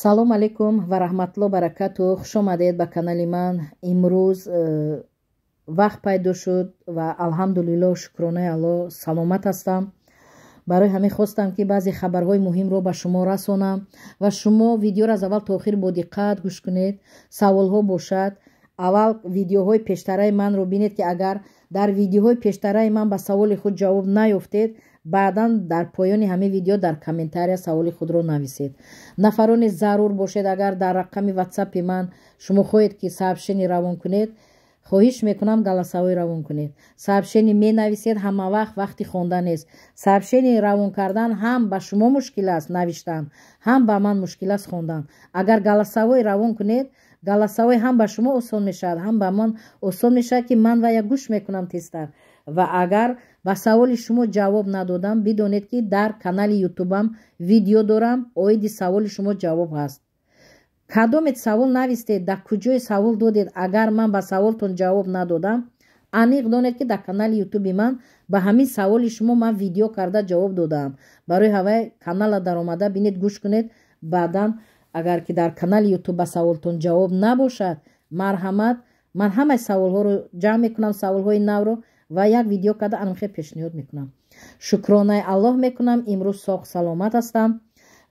Салом алейкум ва раҳматулло баракату. Хуш омадед ба канали ман. Имрӯз вақт пайдо шуд ва алҳамдулилло, шукронаи Алло, саломат ҳастам. Барои ҳамин хостам, ки баъзе хабарҳои муҳимро ба шумо расонам ва шумо видеоро аз аввал то охир бо диққат гӯш кунед. Саволҳо бошад, аввал видеоҳои пештараи манро бинед, ки агар дар видеоҳои пештараи ман ба саволи худ ҷавоб наёфтед, баъдан дар поёни ҳамин видео дар комментария саволи худро нависед. Нафароне зарур бошед, агар дар рақами ватсапи ман шумо хоҳед, ки сообщение равон кунед, хоҳиш мекунам, голосовой равон кунед. Сообщение менависед, ҳама вақт вақти хонда нест. Сообщение равон кардан ҳам ба шумо мушкил аст навиштан, ҳам ба ман мушкил аст хондан. Агар голосовой равон кунед, голосовой ҳам ба шумо осон мешавад, ҳам ба ман осон мешавад, ки ман вая гӯш мекунам тезтар. Ва агар ба саволи шумо ҷавоб надодам, бидонед, ки дар канали ютубам видео дорам, оиди саволи шумо ҷавоб ҳаст. Кадомет савол навистед, дар куҷое савол додед, агар ман ба саволтон ҷавоб надодам, аниқ донед, ки дар канали ютуби ман ба ҳамин саволи шумо ман видео карда ҷавоб додаам. Барои ҳавай канала даромада бинед, гӯш кунед. Баъдан агар ки дар канали ютуб ба саволтон ҷавоб набошад, марҳамат, ман ҳамаи саволҳоро ҷамъ мекунам, саволҳои навро, ва як видео карда анхе пешниҳод мекунам. Шукронаи Аллоҳ мекунам, имрӯз соғ саломат ҳастам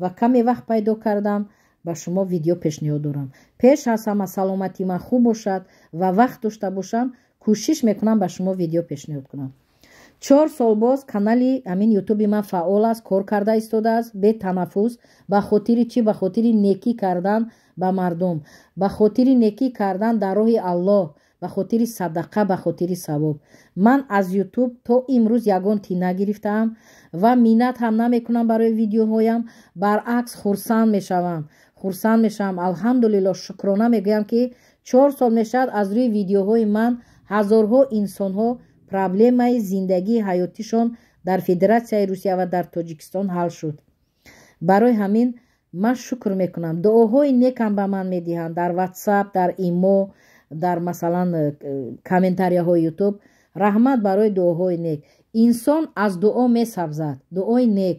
ва каме вақт пайдо кардам, ба шумо видео пешниҳод дорам. Пеш аз ҳама саломатии ман хуб бошад ва вақт дошта бошам, кӯшиш мекунам ба шумо видео пешниҳод кунам. 4 сол боз канали ҳамин ютуби ман фаъол аст, кор карда истодааст бетанаффус. Ба хотири чӣ? Ба хотири некӣ кардан ба мардум, ба хотири некӣ кардан дар роҳи Аллоҳ, ба хотири садақа, ба хотири савоб. Ман аз ютуб то имрӯз ягон тин нагирифтаам ва миннат ҳам намекунам барои видеоҳоям. Баръакс, хурсанд мешавам, хурсанд мешавам. Алҳамдулилло, шукрона мегӯям, ки 4 сол мешавад, аз рӯи видеоҳои ман ҳазорҳо инсонҳо проблемаи зиндагии ҳаётишон дар Федератсияи Русия ва дар Тоҷикистон ҳал шуд. Барои ҳамин ман шукр мекунам. Дуоҳои некам ба ман медиҳанд дар ватсап, дар имо, дар, масалан, комментарияҳои ютуб. Раҳмат барои дуоҳои нек. Инсон аз дуо месабзад. Дуои нек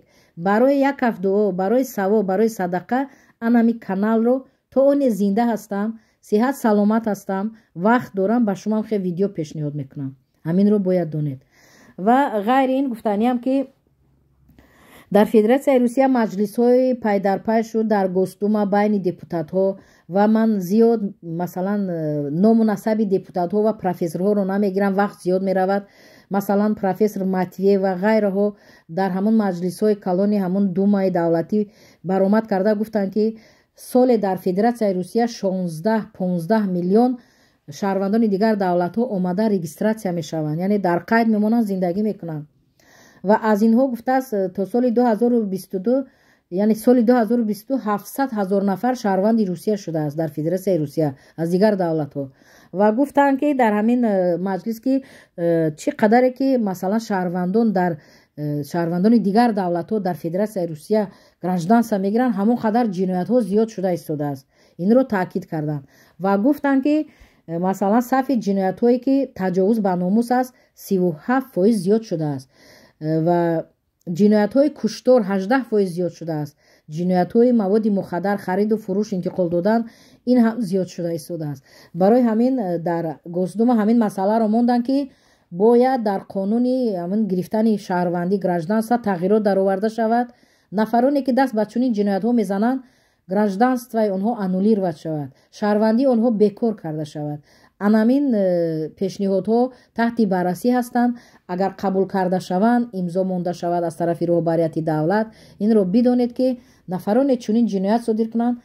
барои як ҳафт дуо, барои савоб, барои садақа. Анами каналро то оне зинда ҳастам, сиҳат саломат ҳастам, вақт дорам, ба шумоам хе видео пешниҳод мекунам. Ҳаминро бояд донед. Ва ғайри ин гуфтаниам, ки дар Федератсияи Русия маҷлисҳои пайдарпай шуд дар Госдума байни депутатҳо. Ва ман зиёд, масалан, ному насаби депутатҳо ва профессорҳоро намегирам, вақт зиёд меравад. Масалан, профессор Матвеев ва ғайраҳо дар ҳамон маҷлисҳои калони ҳамон Думаи давлатӣ баромад карда гуфтанд, ки соле дар Федератсияи Русия 16-15 миллион шаҳрвандони дигар давлатҳо омада регистрация мешаванд, яъне дар қайд мемонанд, зиндагӣ мекунанд. Ва аз инҳо, гуфтааст, то соли 2022, яъне соли 2022, 700 ҳазор нафар шаҳрванди Русия шудааст дар Федератсияи Русия аз дигар давлатҳо. Ва гуфтанд, ки дар ҳамин маҷлис, ки чӣ қадаре ки, масалан, шаҳрвандон дар шаҳрвандони дигар давлатҳо дар Федератсияи Русия гражданство мегиранд, ҳамон қадар ҷиноятҳо зиёд шуда истодааст. Инро таъкид карданд ва гуфтанд, ки масалан, сафи ҷиноятҳое ки таҷовуз ба номус аст, 37% зиёд шудааст ва ҷиноятҳои куштор 18% зиёд шудааст, ҷиноятҳои маводи мухаддар хариду фурӯш, интиқол додан, ин ҳам зиёд шуда истодааст. Барои ҳамин дар Госдума ҳамин масъаларо монданд, ки бояд дар қонуни ҳамин гирифтани шаҳрвандӣ, гражданство, тағйирот дароварда шавад. Нафароне ки даст ба чунин ҷиноятҳо мезананд, гражданствои онҳо аннулировать шавад, шаҳрвандии онҳо бекор карда шавад. Анамин пешниҳодҳо таҳти баррасӣ ҳастанд. Агар қабул карда шаванд, имзо монда шавад аз тарафи роҳбарияти давлат, инро бидонед, ки нафароне чунин ҷиноят содир кунанд,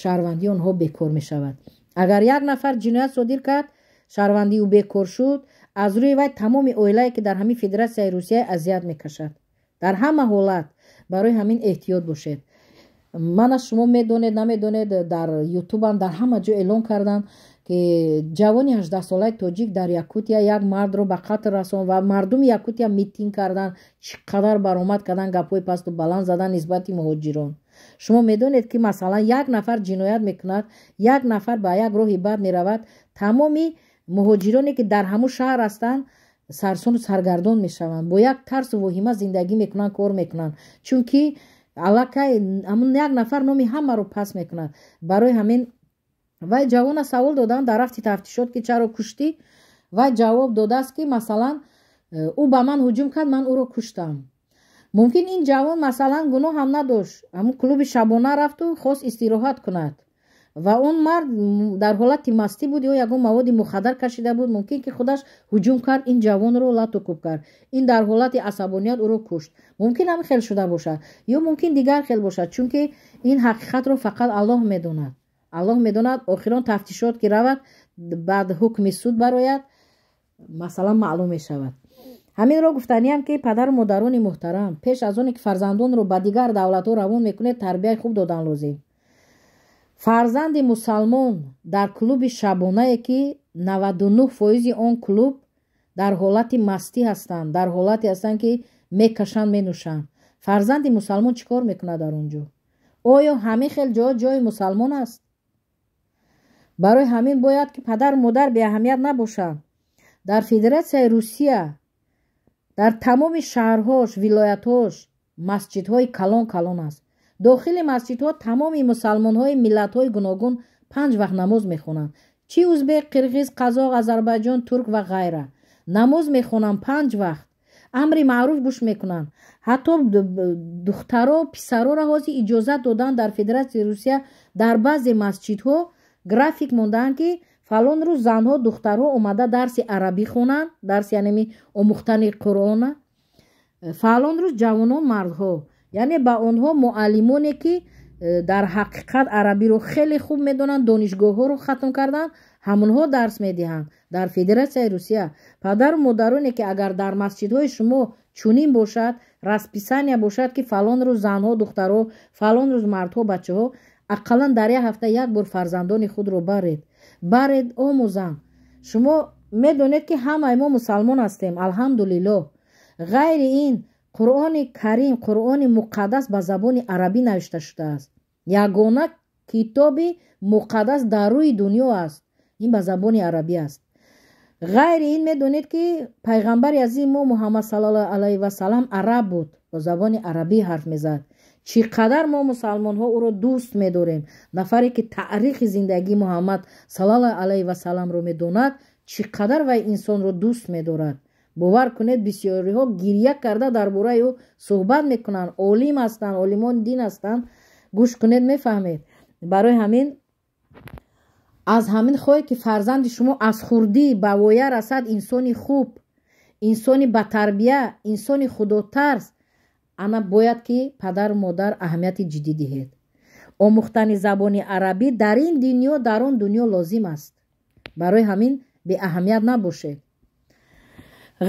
шаҳрвандии онҳо бекор мешавад. Агар як нафар ҷиноят содир кард, шаҳрвандии ӯ бекор шуд, аз рӯи вай тамоми оилае ки дар ҳамин Федератсияи Русия азият мекашад дар ҳама ҳолат. Барои ҳамин эҳтиёт бошед. Мана, шумо медонед, намедонед, дар ютубам, дар ҳама ҷо эълон карданд, ки ҷавони 18-солаи тоҷик дар Якутия як мардро ба қатл расон ва мардуми Якутия митинг карданд, чӣ қадар баромад карданд, гапҳои пасту баланд задан нисбати муҳоҷирон. Шумо медонед, ки, масалан, як нафар ҷиноят мекунад, як нафар ба як роҳи бад меравад, тамоми муҳоҷироне ки дар ҳамун шаҳр ҳастанд, сарсону саргардон мешаванд, бо як тарсу воҳима зиндагӣ мекунанд, кор мекунанд, чунки Аллакай ҳамун як нафар номи ҳамаро пас мекунад. Барои ҳамин вай ҷавона савол доданд дар рафти тафтишот, ки чаро куштӣ? Вай ҷавоб додааст, ки масалан, ӯ ба ман ҳуҷум кард, ман ӯро куштам. Мумкин, ин ҷавон, масалан, гуноҳ ҳам надошт, ҳамун клуби шабона рафту хост истироҳат кунад ва он мард дар ҳолати мастӣ буд ё ягон маводи мухаддар кашида буд. Мумкин, ки худаш ҳуҷум кард, ин ҷавонро лату кӯб кард, ин дар ҳолати асабоният ӯро кушт. Мумкин, ҳамин хел шуда бошад ё мумкин, дигар хел бошад, чунки ин ҳақиқатро фақат Аллоҳ медонад, Аллоҳ медонад. Охирон тафтишот ки равад, баъд ҳукми суд барояд, масалан, маълум мешавад. Ҳаминро гуфтаниям, ки падару модарони муҳтарам, пеш аз оне ки фарзандонро ба дигар давлатҳо равон мекунед, тарбияи хуб додан лозим. Фарзанди мусалмон дар клуби шабонае, ки 99 фоизи он клуб дар ҳолати мастӣ ҳастанд, дар ҳолате ҳастанд, ки мекашанд, менӯшанд, фарзанди мусалмон чӣ кор мекунад дар он ҷо? Оё ҳамин хел ҷо ҷои мусалмон аст? Барои ҳамин бояд, ки падару модар беаҳамият набошанд. Дар Федератсияи Русия дар тамоми шаҳрҳош, вилоятҳош масҷидҳои калон калон аст. Дохили масҷидҳо тамоми мусалмонҳои миллатҳои гуногун панҷ вақт намоз мехонанд: чи узбек, қирғиз, қазоқ, озарбайҷон, турк ва ғайра. Намоз мехонанд панҷ вақт, амри маъруф гӯш мекунанд. Ҳатто духтаро, писароро ҳозир иҷозат доданд. Дар Федератсияи Русия дар баъзе масҷидҳо график мондаанд, ки фалон рӯз занҳо, духтарҳо омада дарси арабӣ хонанд, дарси янеми омӯхтани Қуръона, фалон рӯз ҷавонон, мардҳо. Яъне ба онҳо муаллимоне, ки дар ҳақиқат арабиро хеле хуб медонанд, донишгоҳҳоро хатм карданд, ҳамонҳо дарс медиҳанд дар Федератсияи Русия. Падару модароне, ки агар дар масҷидҳои шумо чунин бошад, расписания бошад, ки фалон рӯз занҳо, духтарҳо, фалон рӯз мардҳо, бачаҳо, ақаллан дар як ҳафта як бор фарзандони худро баред, баред, омӯзанд. Шумо медонед, ки ҳамаи мо мусалмон ҳастем, алҳамдулиллоҳ. Ғайри ин, Қуръони Карим, Қуръони Муқаддас ба забони арабӣ навишта шудааст. Ягона китоби муқаддас дар рӯи дунё аст, ин ба забони арабӣ аст. Ғайри ин, медонед, ки пайғамбари азими мо Муҳаммад саллаллоҳу алайҳи васалам араб буд, бо забони арабӣ ҳарф мезад. Чӣ қадар мо мусалмонҳо ӯро дӯст медорем! Нафаре ки таърихи зиндагии Муҳаммад саллаллоҳу алайҳи васаламро медонад, чӣ қадар вай инсонро дӯст медорад. Бовар кунед, бисёриҳо гирья карда дар бораи ӯ суҳбат мекунанд. Олим ҳастанд, олимони дин ҳастанд. Гӯш кунед, мефаҳмед. Барои ҳамин аз ҳамин хоҳед, ки фарзанди шумо аз хурдӣ ба воя расад, инсони хуб, инсони батарбия, инсони худотарс, ана бояд, ки падару модар аҳамияти ҷиддӣ диҳед. Омӯхтани забони арабӣ дар ин дунё, дар он дунё лозим аст. Барои ҳамин беаҳамият набошед.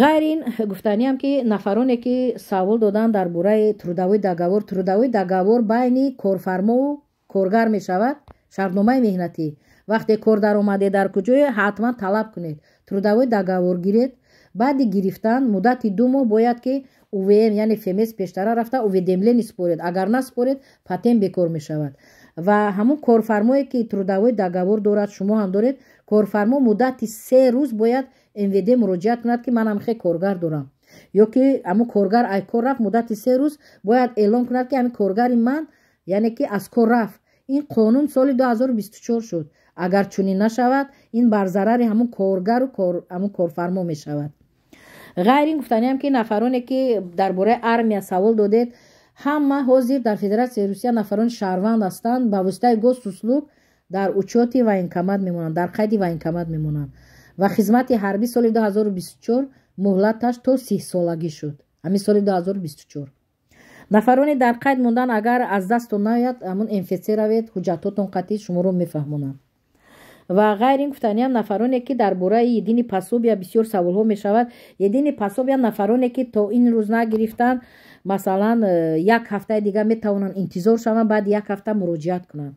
Ғайр ин, гуфтаниам, ки нафароне ки савол доданд дар бораи трудовой договор. Трудовой договор байни корфармову коргар мешавад, шартномаи меҳнатӣ. Вақте кор даромаде дар куҷое, ҳатман талаб кунед, трудовой договор гиред. Баъди гирифтан муддати 2 моҳ бояд, ки УВМ, яъне ФМС пештара рафта уведомление според. Агар наспоред, патент бекор мешавад. Ва ҳамун корфармое ки трудовой договор дорад, шумо ҳам доред, корфармо муддати 3 рӯз бояд МВД муроҷиат кунад, ки ман ҳамхе коргар дорам, ё ки ҳамун коргар ай кор рафт, муддати 3 рӯз бояд эълон кунад, ки ҳамин коргари ман, яъне ки аз кор рафт. Ин қонун соли 2024 шуд. Агар чунин нашавад, ин бар зарари ҳамун коргару ҳамун корфармо мешавад. Ғайр ин, гуфтаниам, ки нафароне ки дар бораи армия савол додед, ҳама ҳозир дар Федератсияи Русия нафарони шаҳрванд ҳастанд, ба воситаи госуслуг дар учёти военкомат мемонанд, дар қайди военкомат мемонанд. Ва хизмати ҳарбӣ соли 2024 муҳлаташ то 30-солагӣ шуд, ҳамин соли 2024. Нафароне дар қайд мондан, агар аз дастон наояд, ҳамун МФЦ равед, ҳуҷҷатотон қатъӣ шуморо мефаҳмонанд. Ва ғайр ин, гуфтаниам, нафароне ки дар бораи единый пособия бисёр саволҳо мешавад. Единый пособия нафароне ки то ин рӯз нагирифтанд, масалан, як ҳафтаи дигар метавонанд интизор шаванд, баъди як ҳафта муроҷиат кунанд,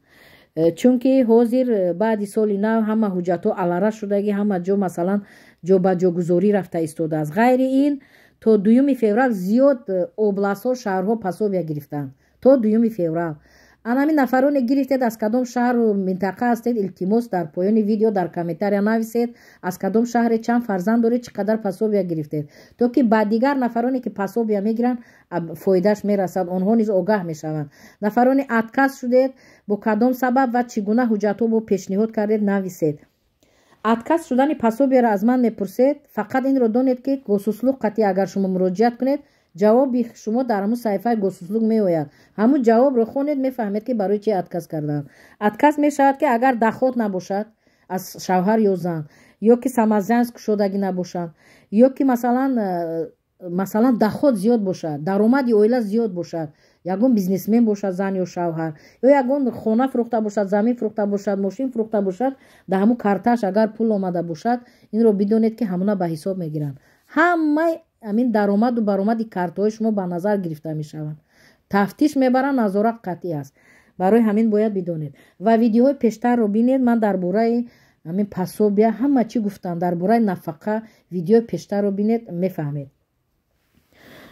чунки ҳозир баъди соли нав ҳама ҳуҷҷатҳо алара шудагӣ, ҳама ҷо, масалан, ҷобаҷогузорӣ рафта истодааст. Ғайри ин, то 2 феврал зиёд областҳо, шаҳрҳо пособия гирифтанд, то 2 феврал. Анами нафароне гирифтед, аз кадом шаҳру минтақа ҳастед, илтимос, дар поёни видео дар комментария нависед, аз кадом шаҳре, чанд фарзанд доред, чӣ қадар пособия гирифтед, то ки ба дигар нафароне, ки пособия мегиранд, фоидааш мерасад, онҳо низ огаҳ мешаванд. Нафароне отказ шудед, бо кадом сабаб ва чӣ гуна ҳуҷҷатҳо бо пешниҳод кардед, нависед. Отказ шудани пособияро аз ман мепурсед. Фақат инро донед, ки Госуслуг қатъи агар шумо муроҷиат кунед, ҷавоби шумо дар ҳамун саҳифаи Госуслуг меояд. Ҳамун ҷавобро хонед, мефаҳмед, ки барои чи отказ карданд. Отказ мешавад, ки агар доход набошад аз шавҳар ё зан, ё ки самозанятость кушодагӣ набошанд, ё ки масалан доход зиёд бошад, даромади оила зиёд бошад, ягон бизнесмен бошад зан ё шавҳар, ё ягон хона фурӯхта бошад, замин фурӯхта бошад, мошин фурӯхта бошад, дар ҳамун картааш агар пул омада бошад, инро бидонед, ки ҳамуна ба ҳисоб мегиранд. Ҳамаи ҳамин даромаду баромади картаҳои шумо ба назар гирифта мешаванд, тафтиш мебаранд, назорат қатъӣ аст. Барои ҳамин бояд бидонед ва видеоҳои пештарро бинед. Ман дар бораи ҳамин пособия ҳама чӣ гуфтам, дар бораи нафақа видеои пештарро бинед, мефаҳмед.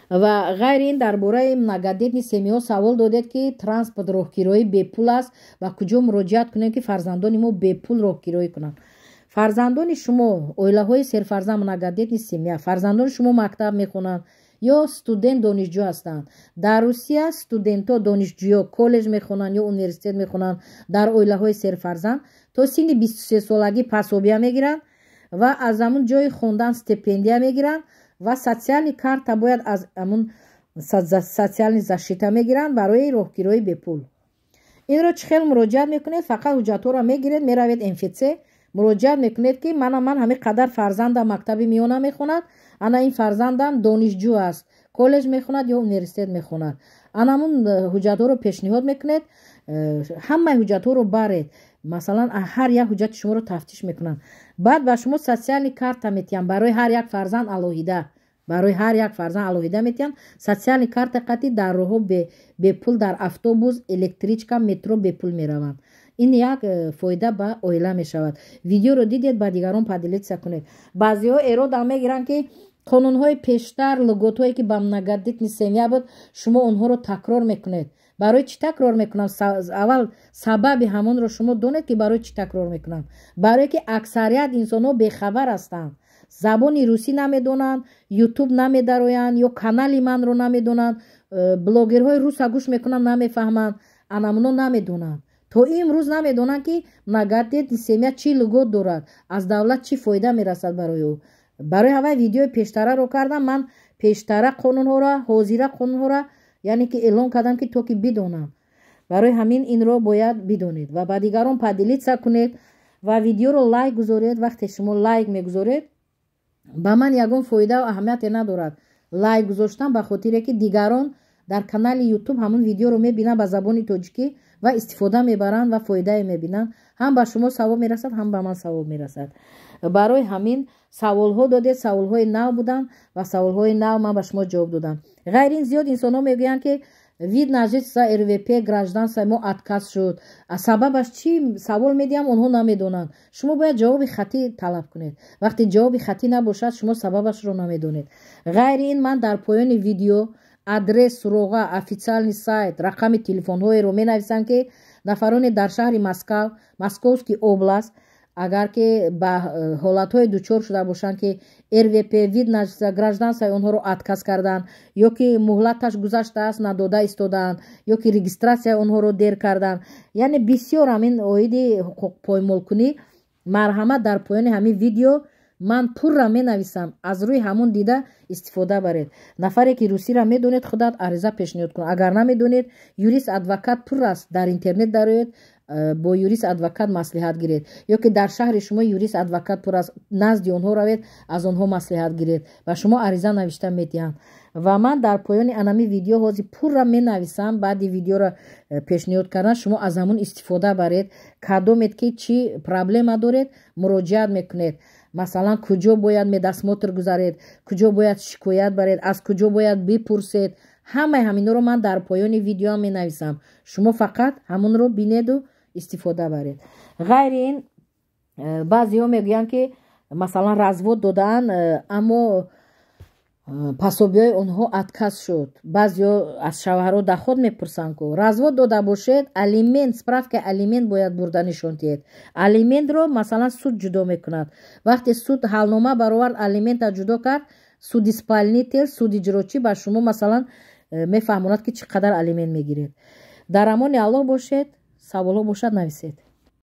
Ва ғайри ин, дар бораи многодетный семьяҳо савол додед, ки транспорт, роҳкироӣ бепул аст ва куҷо муроҷиат кунем, ки фарзандони мо бепул роҳкироӣ кунанд. Фарзандони шумо, оилаҳои серфарзанд, многодетный семья, фарзандони шумо мактаб мехонанд ё студент, донишҷӯ ҳастанд. Дар Русия студентҳо, донишҷӯё, коллеҷ мехонанд ё университет мехонанд, дар оилаҳои серфарзанд то синни 23-солагӣ пособия мегиранд ва аз ҳамун ҷои хондан стипендия мегиранд ва социальный карта бояд аз ҳамун социальный защита мегиранд барои роҳкирои бепул. Инро чӣ хел муроҷиат мекунед? Фақат ҳуҷҷатҳоро мегиред, меравед МФЦ, муроҷиат мекунед, ки мана, ман ҳамин қадар фарзандам мактаби миёна мехонад, ана ин фарзандам донишҷӯ аст, коллеҷ мехонад ё университет мехонад. Ана ҳамун ҳуҷҷатҳоро пешниҳод мекунед, ҳамаи ҳуҷҷатҳоро баред. Масалан, ҳар як ҳуҷҷати шуморо тафтиш мекунанд, баъд ба шумо социальный карта метиҳанд барои ҳар як фарзанд алоҳида, барои ҳар як фарзанд алоҳида метиҳанд. Социальный карта қатӣ дар роҳҳо бепул, дар автобус, электричка, метро бепул мераванд. Ин як фоида ба оила мешавад. Видеоро дидед, ба дигарон поделиться кунед. Баъзеҳо эродам мегиранд, ки қонунҳои пештар, льготҳое, ки ба многодетный семья буд, шумо онҳоро такрор мекунед. Барои чӣ такрор мекунам? Аввал сабаби ҳамонро шумо донед, ки барои чӣ такрор мекунам. Барое ки аксарият инсонҳо бехабар ҳастанд, забони русӣ намедонанд, Ютуб намедароянд ё канали манро намедонанд, блогерҳои руса гӯш мекунанд, намефаҳманд, анамуно намедонанд. То имрӯз намедонанд, ки многодетный семья чӣ льгот дорад, аз давлат чӣ фоида мерасад барои ӯ. Барои ҳавай видеои пештараро кардам ман, пештара қонунҳоро, ҳозира қонунҳоро, яъне ки эълон кардам, ки то ки бидонам. Барои ҳамин инро бояд бидонед ва ба дигарон поделиться кунед ва видеоро лайк гузоред. Вақте шумо лайк мегузоред, ба ман ягон фоидау аҳамияте надорад лайк гузоштан, ба хотире ки дигарон дар канали Ютуб ҳамун видеоро мебинанд ба забони тоҷикӣ ва истифода мебаранд ва фоидае мебинанд. Ҳам ба шумо савоб мерасад, ҳам ба ман савоб мерасад. Барои ҳамин саволҳо додед, саволҳои нав буданд ва саволҳои нав ман ба шумо ҷавоб додам. Ғайр ин, зиёд инсонҳо мегӯянд, ки вид на жительство, РВП, гражданство мо отказ шуд, сабабаш чӣ? Савол медиҳам, онҳо намедонанд. Шумо бояд ҷавоби хаттӣ талаб кунед. Вақте ҷавоби хаттӣ набошад, шумо сабабашро намедонед. Ғайри ин, ман дар поёни видео адрес, суроға, официальный сайт, рақами телефонҳоеро менависам, ки нафароне дар шаҳри Москав, Московский область, агар ки ба ҳолатҳое дучор шуда бошанд, ки РВП, вид на гражданствои онҳоро отказ карданд, ё ки муҳлаташ гузаштааст, надода истодаанд, ё ки регистрацияи онҳоро дер карданд, яъне бисёр ҳамин оиди ҳуқуқпоймолкунӣ, марҳамат, дар поёни ҳамин видео ман пурра менависам, аз рӯи ҳамон дида истифода баред. Нафаре ки русиро медонед, худат ариза пешниҳод кун. Агар намедонед, юрист, адвокат пур аст, дар интернет дароед, бо юрист, адвокат маслиҳат гиред, ё ки дар шаҳри шумо юрист, адвокат пур аст, назди онҳо равед, аз онҳо маслиҳат гиред ва шумо ариза навишта медиҳанд. Ва ман дар поёни анами видео ҳозир пурра менависам. Баъди видеоро пешниҳод кардан, шумо аз ҳамон истифода баред. Кадомед ки чӣ проблема доред, муроҷиат мекунед. Масалан, куҷо бояд медосмотр гузаред, куҷо бояд шикоят баред, аз куҷо бояд бипурсед, ҳамаи ҳаминҳоро ман дар поёни видеоам менависам. Шумо фақат ҳамонро бинеду истифода баред. Ғайри ин, баъзеҳо мегӯянд, ки масалан развод додаанд, аммо Пособияи онҳо отказ шуд. Баъзеҳо аз шавҳарҳо доход мепурсанд ку. Развод дода бошед, алимент, справкаи алимент бояд бурда нишон диҳед. Алиментро, масалан, суд ҷудо мекунад. Вақте суд ҳалнома баровард, алимента ҷудо кард, судисполнитель, судиҷрочӣ ба шумо, масалан, мефаҳмонад, ки чӣ қадар алимент мегиред. Дар амони Аллоҳ бошед. Саволҳо бошад, нависед.